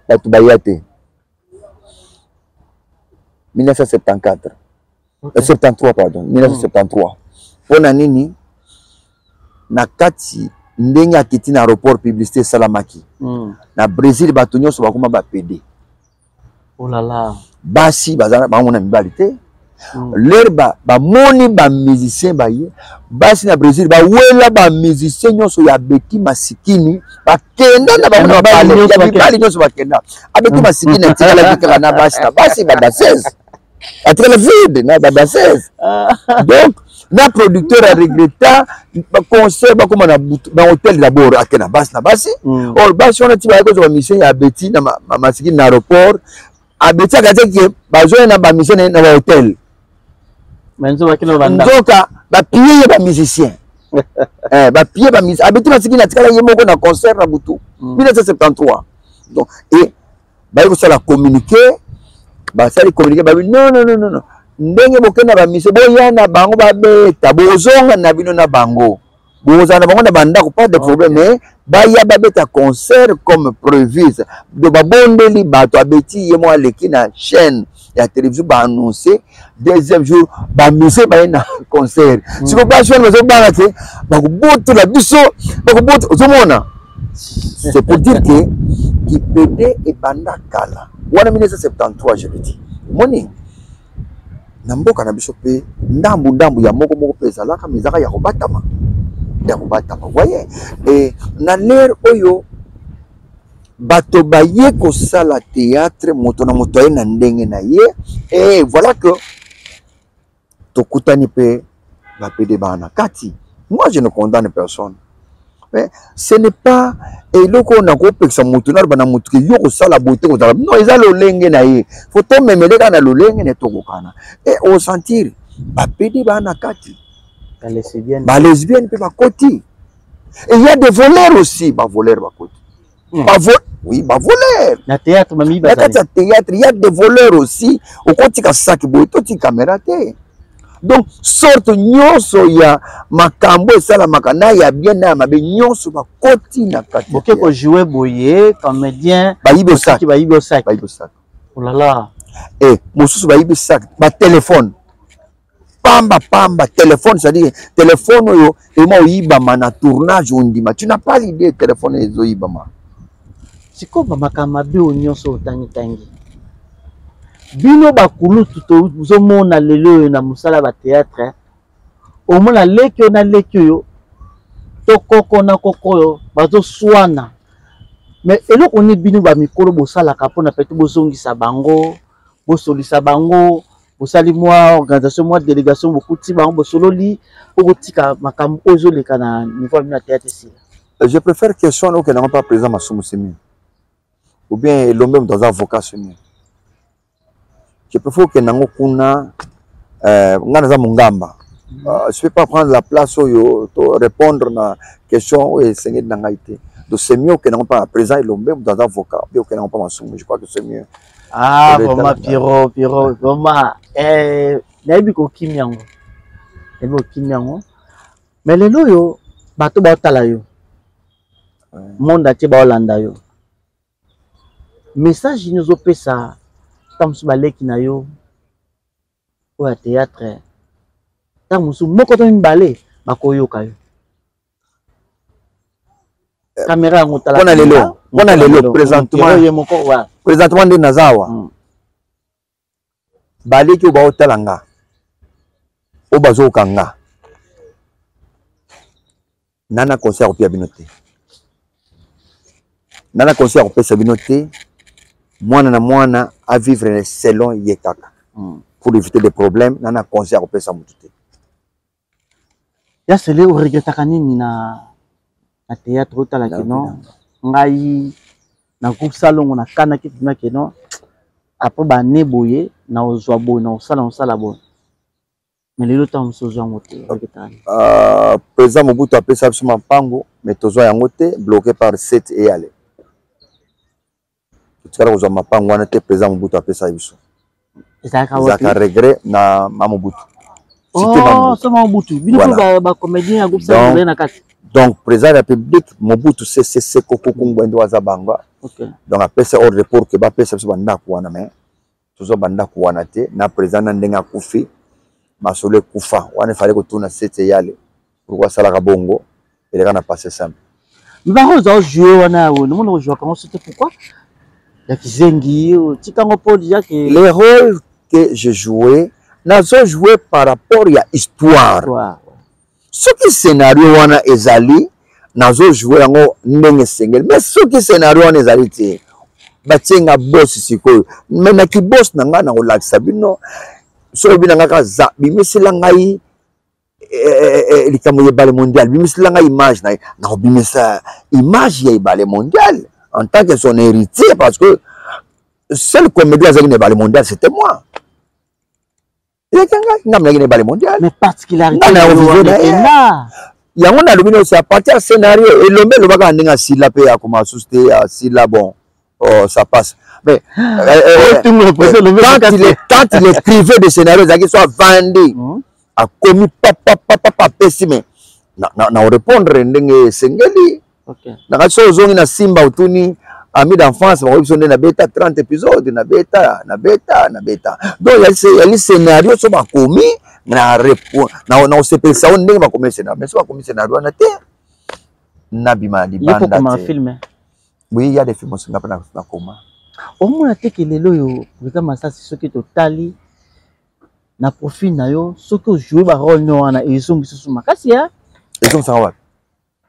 bato baya te. 1974, okay. 73 pardon, 1973. Mpo na nini? Na kati ndenge akiti na aéroport, publicité esalamaki na Brésil, bato nyonso bakoma bapede. Oh là là. Basi baza bango na mibali te. Lere bamoni ba bamusicien baye, basi na Brésil bawela bamusicien nyonso ya Abeti Masikini, bakenda na bango na bale ya mibali nyonso bakenda. Abeti Masikini atikalaki kaka na basi na basi badanseuse, atikala vide na badanseuse. Donc na producteur aregreta baconcert bakoma na butu na hotel d'abord, ake na basi na basi. Or basi wana ti bayaki kozwa bamission ya Abeti na Masikini na aéroport, Abeti akati ke bazwa na bamission na ye na bahotel, nzoka bapie ye bamusicien, bapie bamusicien. Abeti Masikini atikala ye moko na concert na butu 1973. Donc e baye kosala communiqué, basali communiqué, babi non, non, non, non, ndenge bokenda bamission, boya na bango babeta, bozonga na bino na bango, bozala na bango na bandako, pas de problème, mais baya babeta concert comme prévu. Donc babondeli bato, Abeti ye mo aleki na chaîne ya télévision, baannonce deuxième jour bamise baye na concert. Siko basi wana bazobanga te, bakobotola biso, bakobotola. Ozomona, c'est pour dire que kipede ebanda kala wana, 1973, je le dis. Omoni, na mboka na biso mpe ndambu ndambu ya moko moko mpe ezalaka, mais ezalaka ya kobatama, ya kobatama, voye. E na lere oyo bato baye kosala théâtre, moto na moto aye na ndenge na ye. E voilà que tokutani mpe bapede baa na kati. Moi, je ne condamne personne, mais ce n'est pas eloko oyo nakopekisa motu, naloba na motu ke yo kosala boye te, kozala non, eza lolenge na ye, fo tomemele kaka na lolenge na ye, tokokana. E osentir bapede baa na kati, balesbienne mpe bakoti, et il y a des voleurs aussi, bavoleur bakoti. Oui, bavoleur na théâtre, bami. Na kati ya théâtre, il y a des voleurs aussi. Okotika saki boye, totika caméra te. Donc sorte nyonso ya makambo esalamaka, na ya bien na ya mabe, nyonso bakoti na kati. Boke kojoue boye, comédien. Bayibi osaki. Bayibi osaki. Bayibi osaki. Olala. E mosusu bayibi sac, batelefone pamba pamba, téléphone, c'est-à-dire téléphone oyo ema oyibama na tournage, ondima, tu n'as pas l'idée, téléphone ezoyibama. Sikoyo bamakambo mabe oyo nyonso otangitangi, bino bakulutu tozomona lelo oyo na mosala ya batheatre, omona leki oyo na leki oyo to koko na koko oyo bazoswana, mais eloko nini bino bamikolo bosalaka mpona pete bozongisa bango, bosolisa bango? Bosali mwa organisation, mwa délégation, bokuti bango, bosololi mpo botika makambo oyo ezoleka na niveau ya bino ya théâtre esila? Je préfère question wana okende yango mpa président Masumu, c'est mieux, ou bien Elombe, moto aza avocat, c'est mieux. Je préfère okende yango kuna. Ngai naza mongamba, je peux pas prendre la place oyo to répondre na question oyo esengeli na ngai te. Donc c'est mieux okende yango mpa président Elombe, moto aza avocat, ou bien okende yango mpa Masumu. Je crois que c'est mieux. Ah, vraiment, Pierrot, Pierrot, vraiment, nayebi kokimi yango, nayebi kokimi yango, mais lelo oyo bato baotala yo, monde atie baolanda yo, message nini ozopesa ntango mosusu baleki na yo oyo ya théâtre, ntango mosusu moko to mibale bakoyoka yo? Caméra yango tala. Mpona lelo, mpona lelo, présentement ye moko wa présentement nde naza awa, baleki oyo baotala nga, oyo bazoyoka nga, nana conseil ya kopia bino te, nana conseil ya kopesa bino te. Mwana na mwana avivre selon ye kaka, pour éviter des problèmes. Nana conseil ya kopesa motu te. Ya Sele, oregretaka nini na théâtre? Otalaki no ngai na groupe Salongo, nakanaki mpena ke non, après bane boye na ozwa boye, na osala, osala boye, mais lelo ntango mosusu ozwa yango te, oregretaka nini? Président Mobutu apesa biso mampango, mais tozwa yango te, bloqué par 7 eyale, totikala kozwa mapango wana te. Président Mobutu apesa biso. Ezalaka regret na ma Mobutu. Oh, so Mobutu, bino mpe bacomédien ya groupe Salongo na kati. Donc président de la République Mobutu Sese Seko Kuku Ngbendu aza bangwa. Donc apesa ordre pour que bapesa biso bandako wana, mais tozwa bandako wana te. Na président na ndenge akufi, masolo ekufa wana. Efale kotuna sete yale pourquoi asalaka bongo, eleka na passé simple. Bango oza ojoue wana, nomona ojouaka yango sote, pourquoi ya kizengi otikango mpo déjà que les rôles que je jouais Nazo jouer par rapport ya histoire. Soki scénario wana ezali, nazo jouer yango ndenge esengeli. Mais soki scénario wana ezali te, batie nga boss sikoyo. Mais na ki boss na nga nakolakisa bino, soki obi na nga kaka za, bimisela ngai eh, eh, eh, likambo ya ebale mondial, bimisela ngai image na ye, nakobimisa image ya ebale mondial en tant que son héritier, parce que seul comédien azalaki na ebale mondial, c'était moi. Eleki ngai, ngai mnaki na ebale mondial. Mais particularité na yo na ye yango nalobi nyonso à partir ya scénario. Elombe elobaka ndenge asila mpe akoma susu te, asila, bon, oh, ça passe. Mais quand il écrivait des scénarios, ezalaki so avandi, akomi papapapapa, apesi, mais na orépondre ndenge esengeli. Nakati so ozongi na Simba, otuni ami d'enfance, bakoyi biso nde nabeta 30 épisode, nabeta, nabeta, nabeta. Donc yali scénario, so bakomi na osepelisa o ndenge bakomi scénario. Mais so bakomi scénario wana te, nabima libanda te. Oui, il y a des films osinga mpe nakoma. Omona te ke lelo oyo président Masasi, soki totali na profil na yo, soki ojoue barole no wana, ezongi susu makasi ya Ezongisaka wapi?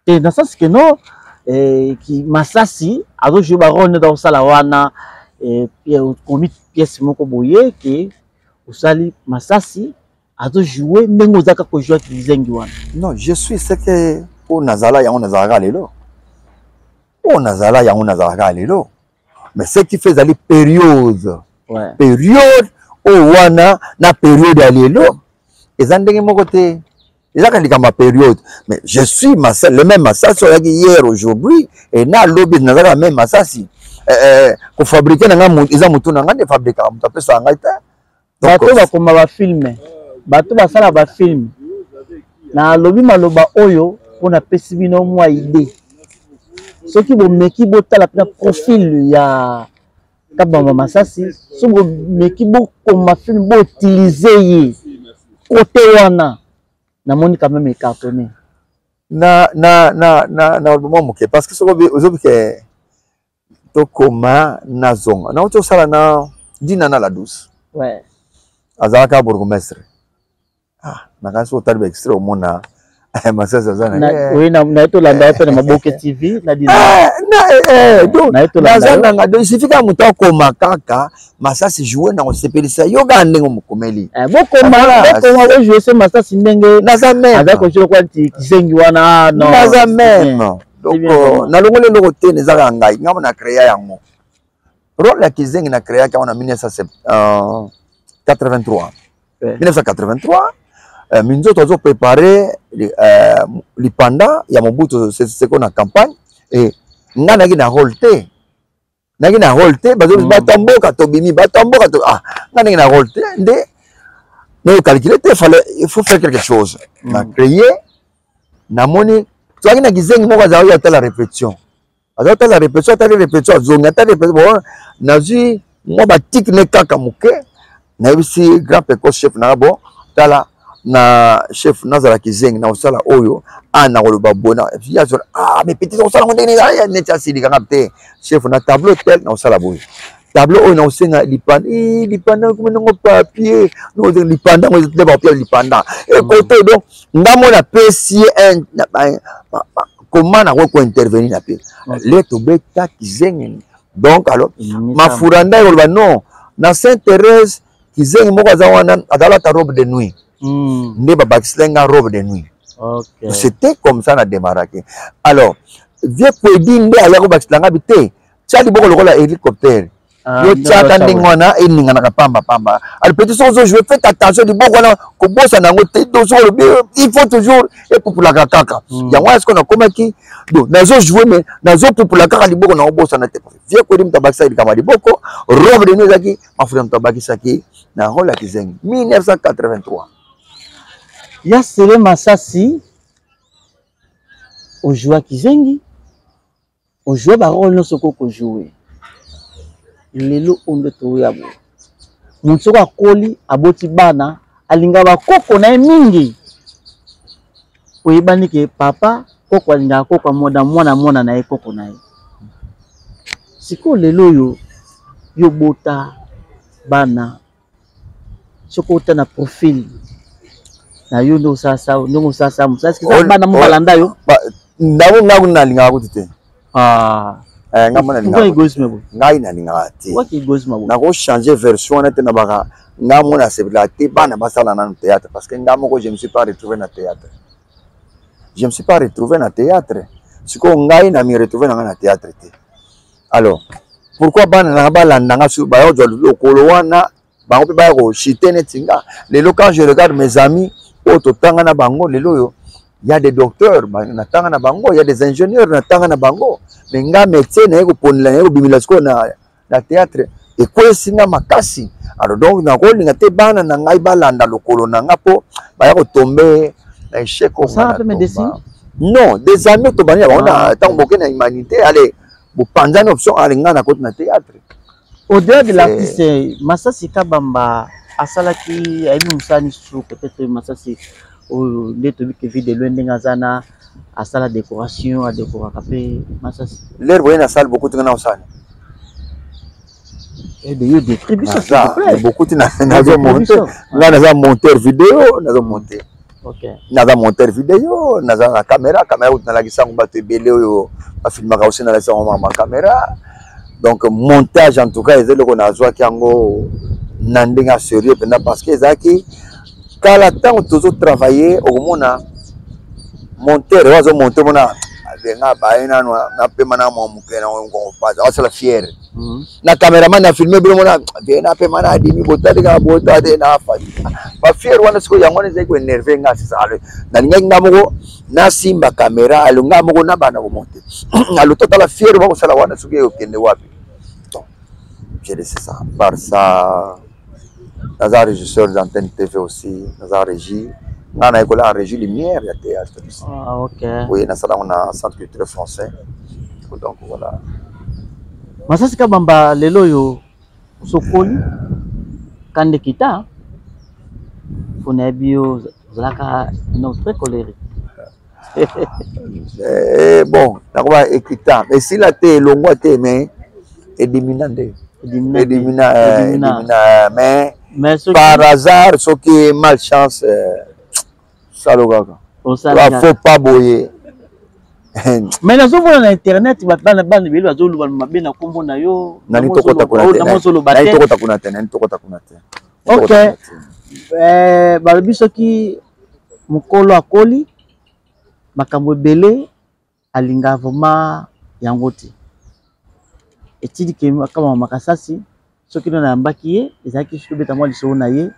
Te, na sens ke no, ki Masasi azojoue barole nde akosala wana, okomi pièce moko boye ke osali, Masasi azojoue ndenge oza kaka kojoue kizengi wana. Non, je suis ce que oyo nazala, yango nazalaka lelo. Oyo nazala, yango nazalaka lelo. Mais ce qui fait, ezali période, ouais. Période oyo wana na période ya lelo eza ndenge moko te, ezaka likambo ya période. Mais je suis masa, le même Masasi oyaki hier, aujourd'hui et na lobi, nazalaka même Masasi. Kofabrike na ngai eza motu na ngai nde fabrikaka, moto apesaka ngai te. Bato bakoma bafilme, bato basala bafilme, nalobi maloba oyo mpo napesi bino mwa idée. Soki bomeki botala mpena profil ya Kabamba Masasi, soki bomeki bokoma film, boutilize ye kote wana, namoni quand même ecartonné. Na na na na na mwa moke, parce que soki ozobi ke tokoma, nazonga nauti osala na Dina na la Douce, azalaka bourgmestre. Ah, nakanisi otali ba extrait, omona Masasi aza na tolanda yo mpe na Maboke TV na Dina. Naza nanga. Donc il suffit kaka moto akoma kaka Masasi joue na kosepelisa yo kaka ndenge mokomeli. Bokoma, bokoma, bojoue se Masasi ndenge naza meme aza kojoue kwa nti kizengi wana. Ah, non, naza meme. Donc nalongoli eloko te, eza kaka ngai ngambo na créa yango. Role ya kizengi na créaki yango na 1983. 1983, minzoto azo prépare lipanda ya Mobutu Seko na campagne, e ngai nayaki na role te, nayaki na role te. Bazo bato ya mboka tobimi, bato ya mboka to, ah, ngai ndenge na role te nde nayo calcule te, fallait, il faut faire quelque chose. Na créer, namoni tozalaki na kizengi moko azalaki atala répétition, aza tala répétition, atali répétition, azongi, atali répétition. Bon, nazwi mwa batike ne kaka moke, nayebisi grand peco chef nanga, bon, tala na chef, nazala kizengi, na kosala oyo a nakoloba boye na ye azola, ah mais petit, osala ngo ndenge nini? Neti asilikanga te, chef, na tableau tel na kosala boye, tableau oyo nakosenga lipanda, lipanda komi nango papier, lipanda yango nde bakopia lipanda ekote. Donc nga mo napesi ye comment nakoki kointervenir na pe le tobeta kizengi. Donc alors mafura ndai koloba non, na Sainte Thérèse kizengi moko aza wana, azalata robe de nuit, nde babakisela nga robe de nuit. C'était comme ça na démarraki. Alors vieux Kwedi nde aya kobakisela nga bi te, tia liboko lokola hélicoptère. Yo tiaka ndenge wana eninganaka pamba pamba. Alors petit, soki ozojoue, faites attention, liboko wana kobosana yango te. Donc soki olobi, il faut toujours epupulaka kaka yango wana. Sikoyo nakomaki, donc nazojoue mais nazopupula kaka liboko, naobosana te. Vieux Kwedi moto abakisaki likambo ya liboko, robe de nuit ezalaki mafuta, moto abakisaki na role ya kizengi 1983. Ya Sele Masasi, ojoua kizengi, ojoue barole nyonso okoki kojoue. Lelo oyo nde toya boye, moto soki akoli, aboti bana, alingaka bakoko na ye mingi. Oyebani ke papa koko alingaka koko amoda mwana mwana na ye, koko na ye. Sikoyo lelo oyo yo bota bana. Soki ota na profil na yo nde osalasa ndenge osalasa mosala eske eza bana mo balanda yo? Ndako ngai kuna nalingaka kutu te. Ah. Eh, ngai mona ngai nalingaka te, nakochange version wana te. Nabaka ngai mona asepelaka te bana basala nanu théâtre, parce que ngai moko je me suis pas retrouvé na théâtre, je me suis pas retrouvé na théâtre. Sikoyo ngai na mi retrouvé na ngai na théâtre te, alors pourquoi bana nanga balanda nga? Baya kozwa lokolo wana, bango mpe baya kochite neti nga. Lelo quand je regarde mes amis oyo totanga na bango, lelo oyo ya des docteurs natanga na bango, ya des ingénieurs natanga na bango, mais nga métier naye koponela, naye kobimela sikoyo na théâtre, ekwesi nga makasi. Alors donc nakolinga te bana na ngai balanda lokolo na nga mpo baya kotombe na échec. Non, des amis tobandi na bango na ntango boke na humanité, ale bopanzani option, ale ngai nakoti na théâtre. Au-delà de l'artiste Masasi Kabamba, asalaki, ayebi mosala lisusu peut-être Masasi oyo nde toyebi ke vie de loin ndenge aza na asala décoration, adekoraka mpe Masasi. Lere boye na salle, bokuti nga na osala. Yo décrit biso, s'il vous plaît. Bokuti nazo monte, nga naza monteur vidéo, nazo monte. Naza monteur vidéo, naza na caméra. Caméra kutu nalakisa yango bato ebele oyo bafilmaka aussi, nalakisa yango ma caméra. Donc montage en tout cas eza eloko nazwaki yango na ndenge ya sérieux mpenza, parce que ezalaki kala ntango tozotravaille, okomona monteur oyo azomonte, mona abenga baye nano napema na mwa moke, asala fiere na cameraman na filme bino, mona te napema na adimi botali kaka bota te na bafiere wana. Sikoyo yango wana ezali koenerve nga. Sisa nalingaki nga moko nasimba camera, alo nga moko nabanda komonte, alo totala fiere bakosala wana soki okende wapi. Donc j'ai laissé ça. Par ça naza régisseur d'antenne TV aussi, naza régie, nga nayekola en régie lumière ya théâtre. Ah, okay. Oui, nasala yango na Centre culturel français. Donc voilà. Masasi Kabamba, lelo oyo osokoli kande kita mpo nayebi yo ozalaka no très colérique. Eh, bon, nakoba ekita esila te, elongwa te, mais edimina nde edimina, edimina, mais par hasard soki malchance salo kaka faut pas boye. Mais nazomona na internet bana bana ebele bazoloba mabe na nkombo na yo. Nani tokota kuna te, nani tokota kuna te, nani tokota kuna te. Ok, balobi soki mokolo akoli makambo ebele alingaka vraiment yango te, etindi ke kama Makasasi soki no nayambaki ye ezalaki soki obeta mwa lisolo na ye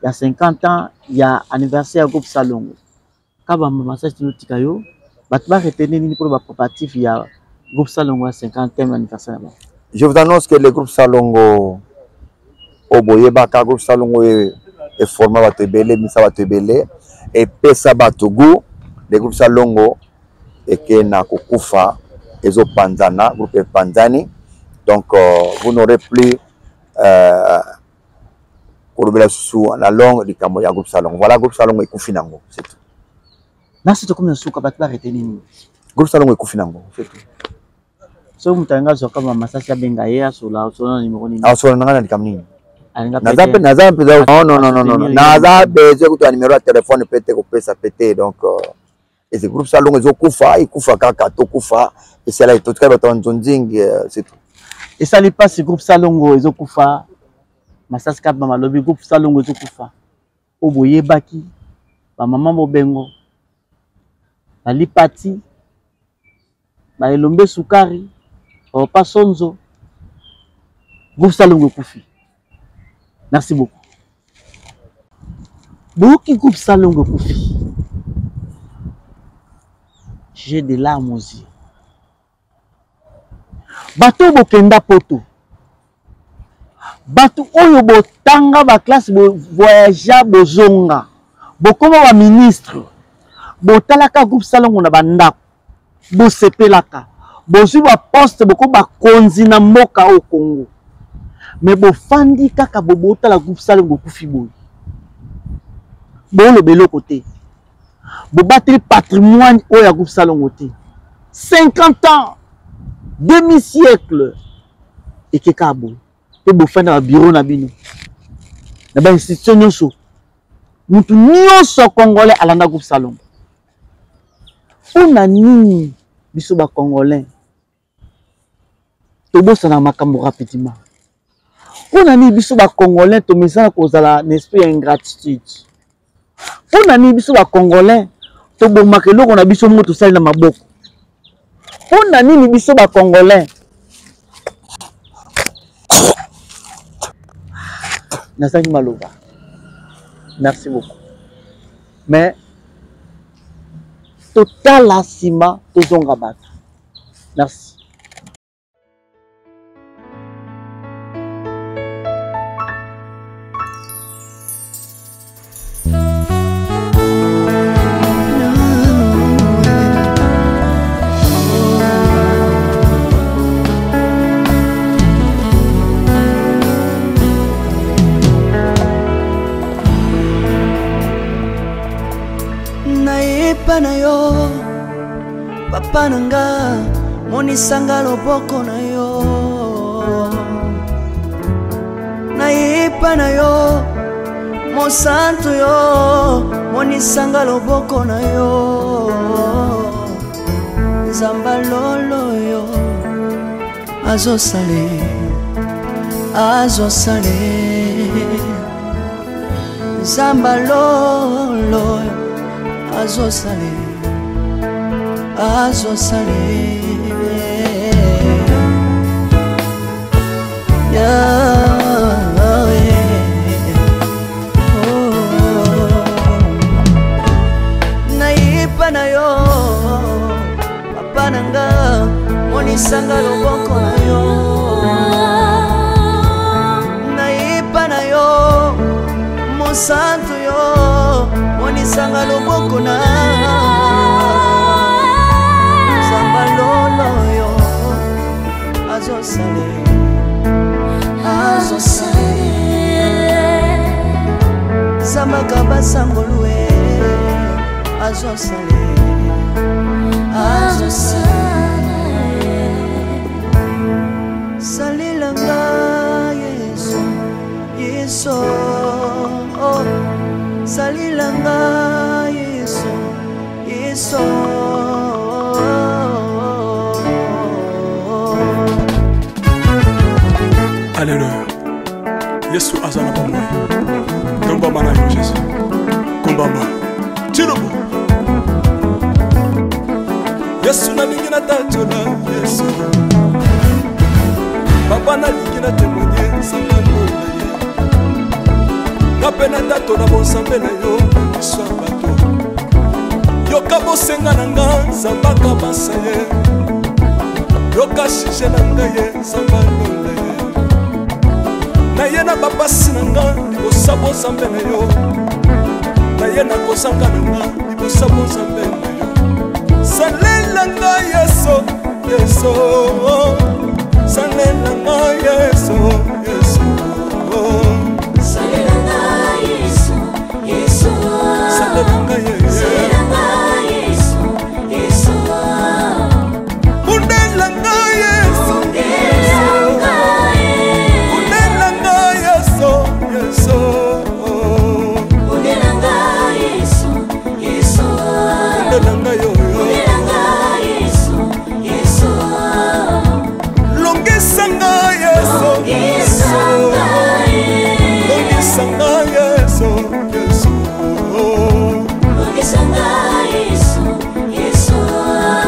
ya 50 ans ya anniversaire ya groupe Salongo. Kabamba Masasi, tinotika yo bato baretenir nini mpona bapréparatif ya groupe Salongo ya 50e anniversaire na bango? Je vous annonce que le groupe Salongo oyo boyebaka, groupe Salongo oyo eforma bato ebele, emisa bato ebele, epesa bato goût, le groupe Salongo eke na kokufa, ezopanzana, groupe epanzani. Donc vous n'aurez plus kolobela susu na longue likambo ya groupe Salongo. Voilà, groupe Salongo ekufi nango, c'est tout. Nasi tokomi na suka, bato baretenir nini? Groupe Salongo ekufi nango, c'est tout. Soki moto alingi azwa kama Masasi, abenga ye, asola asola na nimero nini? Asola na ngai na likambo nini? Naza mpe naza mpenza, non, non, non, non, naza besoin kutu ya nimero ya telefone mpe te, kopesa mpe te. Donc eze groupe Salongo ezokufa, ekufa kaka, tokufa esala totikali bato ya nzonzingi, c'est tout. Esali mpasi, groupe Salongo ezokufa. Masasi Kabamba alobi groupe Salongo ezokufa. Oyo boyebaki bamama bobengo, balipati, baelombe sukari, papa sonzo, groupe Salongo ekufi. Merci beaucoup. Boyoki, groupe Salongo ekufi. J'ai des larmes aux yeux. Bato oyo bokenda poto, bato oyo botanga baklasse, bovoyagea, bozonga, bokoma baministre, botalaka groupe Salongo na bandako, bosepelaka, bozwi baposte, bokoma bakonzi na mboka oyo Congo, me bofandi kaka bobotala groupe Salongo ekufi boye, boloba eloko te, bobateli patrimoine oyo ya groupe Salongo te. 50 ans, demi siècle ekeka boye, mpe bofanda na bureau na bino. Na ba institution nyonso, mutu nyonso congolais alanda groupe Salongo. Mpona nini biso ba congolais tobosana makambo rapidement? Mpona nini biso ba congolais tomesana kozala na esprit ya ingratitude? Mpona nini biso ba congolais tobomaka eloko na biso moko tosali na maboko? Mpona nini biso ba congolais nazangi maloba? Merci beaucoup. Mais totala nsima, tozonga bato. Merci. Nayepa na yo, papa na nga, monisanga loboko na yo. Nayepa na yo, mosantu yo, monisanga loboko na yo. Nzamba lolo yo azosale, azosale. Nzamba lolo azosale, azosale. Yeah, oh. Nayepa na yo, papa na nga, monisanga loboko na yo. Nayepa na yo, mosantu yo, monisanga loboko na Nzamba lolo yo azosale, azosale. Zambaka basangolue azosale, azosale. Salelanga Yesu, Yesu, oh. Salelanga Yesu, Yesu. Alleluya. Yesu aza na bomoi. Tombama na yo Jésus, kombama tilobo. Yesu nalingi natatola Yesu, papa nalingi na témoigne nzambe alola ye, nga mpe natatola bonzambe na yo na miso ya bato. Yoka bosenga na nga, nzambe akabasa ye. Yoka sujet na ngai ye, nzambe alola ye. Naye na bapasi na nga libosa bonzambe na yo, naye na kozanga na nga libosa bonzambe na yo. Salela nga Yesu, Yesu, salela nga Yesu, Yesu. Salela nga Yesu, Yesu. Salela nga Yesu. Salela nga Yesu, Yesu. Bundela nga Yesu. Bundela nga Yesu. Bundela nga Yesu, Yesu. Bundela nga Yesu, Yesu. Bundela nga yo, yo. Bundela nga Yesu, Yesu. Longisa nga Yesu. Longisa nga Yesu. Longisa nga Yesu, Yesu. Longisa nga Yesu, Yesu.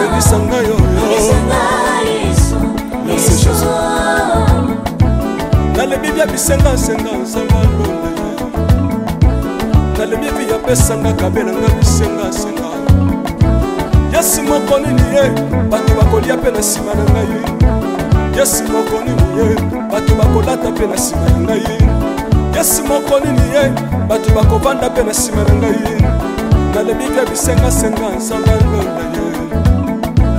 Longisa nga yo, yo. Longisa nga Yesu, Merci, Yesu. Jésus. Nalebi bia bisengasenga nzambe alonda ye, nalebi vi apesanga kabelanga bisengasenga. Yesu moko nini ye bato bakolia mpe na nsima na ngai, Yesu moko nini ye bato bakolata mpe na nsima na ngai, Yesu moko nini ye bato bakovanda mpe na nsima na ngai. Nalebi bia bisengasenga nzambe alonda ye.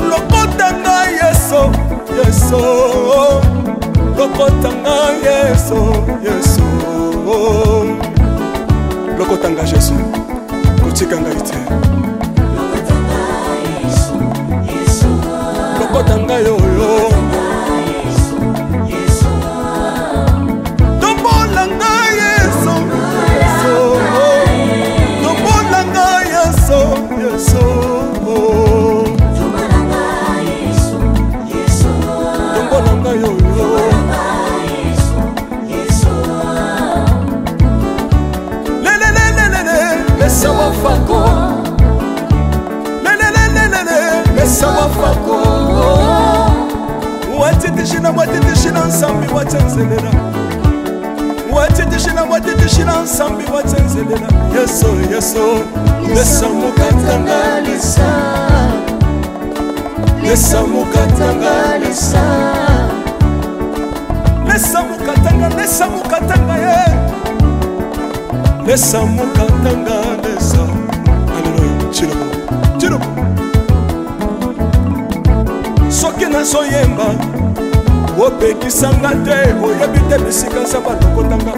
Lokota ngai Yesu, Yesu, lokota ngai Yesu, Yesu, lokota ngai Yesu, kotika ngai te. Lokota ngai oyo, tombola ngai Yesu, Watitishila watitishila nsambi watsenzelela watitishila watitishila nsambi watsenzelela yeso yeso lesa mokatanga lesa lesa mokatanga lesa lesa mokatanga lesa mokatanga ye lesa mokatanga lesa aleluya chilobo chilobo soki nazoyemba opekisanga te oyebi te bisika nzambe alokotanga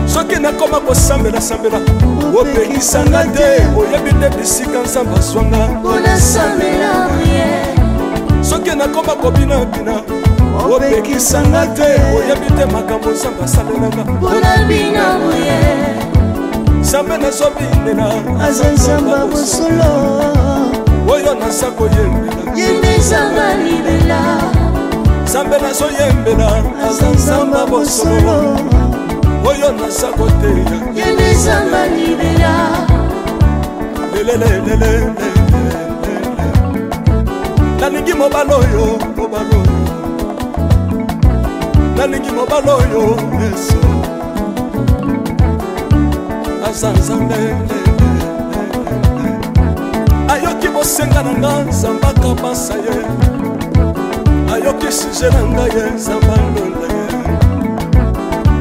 soki nakoma kosambelasambela opekisanga te oyebi te bisika nzambe azwanga soki nakoma kobinabina opekisanga te oyebi te makambo nzambe asalelanga nzambe nazobinela aza nzambe bosolo oyo naza koyembela ye nde nzambe libela nzambe nazoyembela aza nzambe bosolo oyo naza koteya ye nde nzambe libela lelelelele nalingi mobali oyo mobali oyo nalingi mobali oyo yesu aza nzambe ayoki bosenga na nga nzambe akabasa ye ayoki sije na ngai ye nzambe alonda ye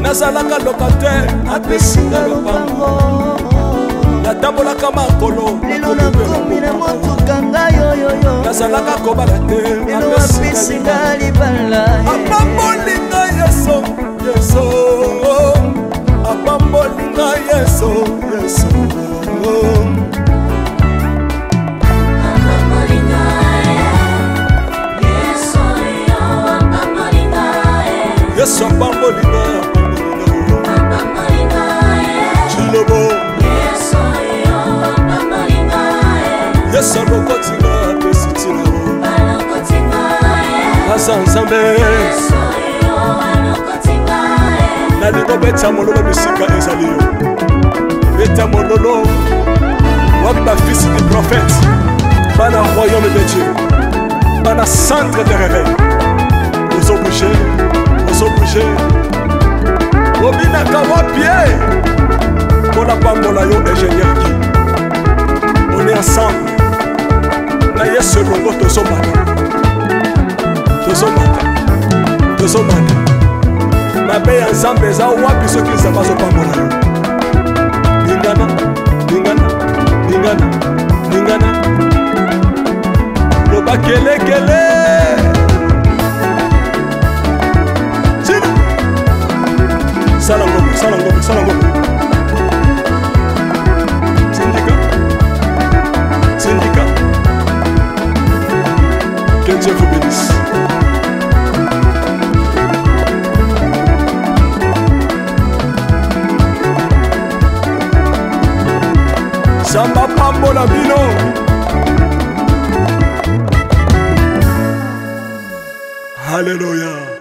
nazalaka locataire apesi nga lopango natambolaka makolo lelo nakomi na motuka ngai oyoyo nazalaka kobala te lelo apesi nga libala apamboli ngai yesu yesu apamboli ngai yesu yesu yesu apamboli ngai apamboli ngai chilobo yesu alokoti nga apesi ntina aza nzambe nalingo beta mololo bisika ezali yo beta mololo wapi bafils du prophète bana royaume de dieu bana centre de réveil ozobouge ozobouge obinaka wapi e mpona pambola yo ingénieur gi on est ensemble na yesu elongo tozomata tozomata tozomata mabe ya nzambe eza wapi soki nzambe azopambola yo lingana lingana lingana lingana loba kelekele tina sala ngombe sala ngombe sala ngombe tindika tindika que Dieu vous bénisse. Nzambe apambola bino. Alléluia.